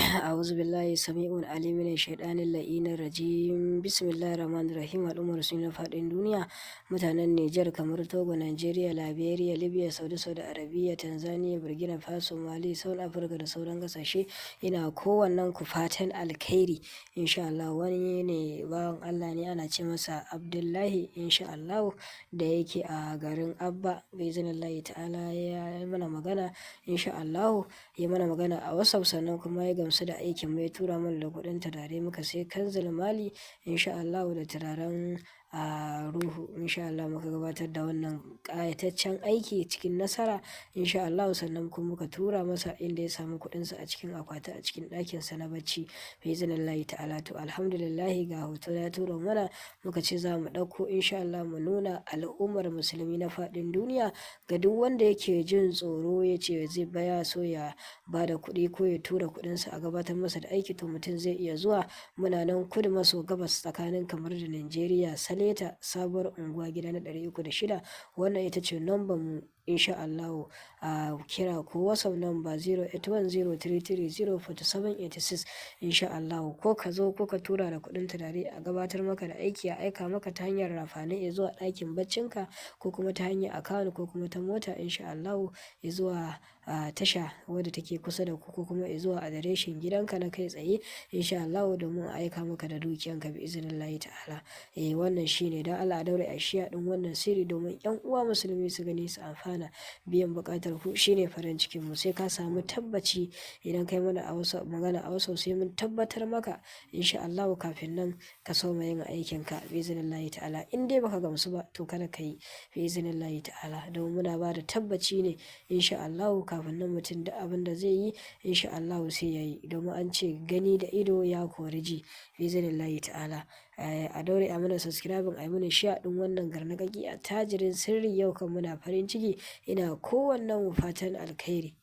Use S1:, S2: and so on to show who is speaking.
S1: A'udhu billahi sami'un alim min shaitanir la'inir rajim. Bismillahir rahmanir rahim. Al'ummar sun na faɗin duniya, mutanen Nijar, kamar Togo, Nigeria, Liberia, Libya, Saudi, Saudi Arabia, Tanzania, Burkina Faso, Mali, South Africa da sauran kasashe, ina kowannen ku fatan alkhairi insha Allah. Wani ne bawan Allah ne, ana ce masa Abdullahi insha Allah, da yake a garin Abba. Biiznillahi ta'ala ya yi mana magana insha Allah, ya mana magana a WhatsApp, sannan kuma ya gamsu da aikin mu, ya tura mana da kuɗin turare. Muka sai Kanzil Mali insha Allah da turaren a ruhu insha Allah. Muka gabatar da wannan ƙayataccen aiki cikin nasara insha Allah, sannan kuma muka tura masa, inda ya samu kuɗinsa a cikin akwati a cikin ɗakinsa na bacci biiznillahi ta'ala. To, alhamdulillahi, ga hoto ya tura mana. Muka ce za mu ɗauko insha Allah mu nuna al'ummar musulmi na faɗin duniya, ga duk wanda yake jin tsoro, ya ce zai baya so ya ba da kuɗi ko ya tura kuɗinsa a gabatar masa da aiki. To, mutum zai iya zuwa. Muna nan kudu maso gabas, tsakanin Kamar da Najeriya, Saleta, Sabuwar Unguwa, gida na 306. Wannan ita ce number mu insha Allah. A kira ko WhatsApp number 08103304786 insha Allah, ko ka zo ko ka tura da kuɗin turare a gabatar maka da aiki, a aika maka ta hanyar rafane zuwa ɗakin baccinka, ko kuma ta hanyar account, ko kuma ta mota insha Allah zuwa tasha wadda take kusa da ku, ko kuma zuwa adireshin gidanka na kai tsaye insha Allah, domin a aika maka da dukiyanka bi iznillahi ta'ala. Eh, wannan shine. Dan Allah a daure a share din wannan sirri domin yan uwa musulmi su gani su amfana. Biyan buƙatar ku shine farin cikin mu. Sai ka samu tabbaci idan kai mana a wasu magana a wasu, sai mun tabbatar maka insha Allah kafin nan ka soma yin aikin ka bi iznillahi ta'ala. In dai baka gamsu ba, to kada ka yi bi iznillahi ta'ala, domin muna ba da tabbaci ne insha Allah kafin nan mutum da abin da zai yi insha Allah sai ya yi, domin an ce gani da ido ya kori ji bi iznillahi ta'ala. A daure a mana subscribing, a yi mana share din wannan garnaƙaƙi a tajirin sirri. Yau kan muna farin ciki. Ina kowannen mu fatan alkhairi.